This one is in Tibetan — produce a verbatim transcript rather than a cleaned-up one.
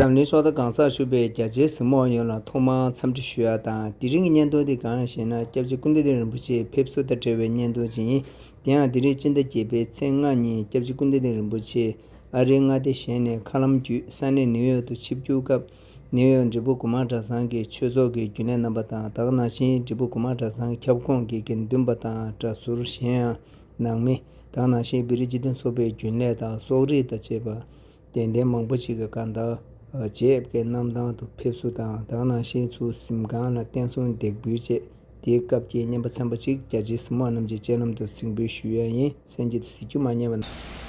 འཛམ་གླིང་ཕྱོགས་མཐའ་གང་སར་བཞུགས་པའི་རྒྱ་ཆེའི་གཟིགས་མོ་བ་ཡོངས་ལ་ཐོག་མར་འཚམས་འདྲི་ཞུ་ཡ་དང་། དེ་རིང་གི་བརྙན་ཐུང་འདི་གང་ཡིན་ཞེ་ན། སྐྱབས་རྗེ་ཀུན་བདེ་ལྡན་རིན་པོ་ཆེའི་ཕེབས་བསུ་དང་འབྲེལ་བའི་བརྙན་ཐུང་ཅིག་ཡིན། དེ་ཡང་དེ་རིང་སྤྱི་ཟླ་བརྒྱད་པའི་ཚེས་ལྔ་ཉིན་སྐྱབས་རྗེ་ཀུན་བདེ་ལྡན་རིན་པོ་ཆེ་ཨ་རིའི་མངའ་སྡེ་གཞན་ནས་མཁའ་ལམ་བརྒྱུད་ས་གནས་ནིའུ་ཡོག་ཏུ་ཆིབས་བསྒྱུར་སྐབས། ནིའུ་ཡོག་འབྲས་སྤུངས་དགོན་མང་གྲྭ་ཚང་གི་ཆོས་ཚོགས་ཀྱི་རྒྱུན་ལས་རྣམ་པ་དང་། དེ་ག་ནང་བཞིན་འབྲས་སྤུངས་དགོན་མང་གྲྭ་ཚང་ཁྱབ་ཁོངས་ཀྱི་དགེ་འདུན་པ་དང་གྲྭ་ཟུར་གཞན་ཡང་ནང་མི། དེ་ག་ནང་བཞིན་བོད་རིགས་སྤྱི་མཐུན་ཚོགས་པའི་རྒྱུན་ལས་དང་སོག་རིགས་དང་བཅས་པ། དད་ལྡན་མང་པོ་ཞིག་གིས་གང་ལྟར་བྱེས་པའི་གནམ་ཐང་དུ་ཕེབས་བསུ་དང་། དེ་ག་ནང་བཞིན་ཚུར་གཟིམ་ཁང་ལ་བརྟན་སྲུང་འདེགས་འབུལ་བཅས། དེའི་སྐབས་ཀྱི་བརྙན་པར་ཚན་པ་གཅིག་རྒྱ་ཆེའི་གཟིགས་མོ་བ་རྣམས་ཀྱི་སྤྱན་ལམ་དུ་གཟིགས་འབུལ་ཞུ་ཡ་ཡིན། གསན་རྒྱུ་དང་གཟིགས་རྒྱུ་མ་བསྙེལ་བ་གནང་།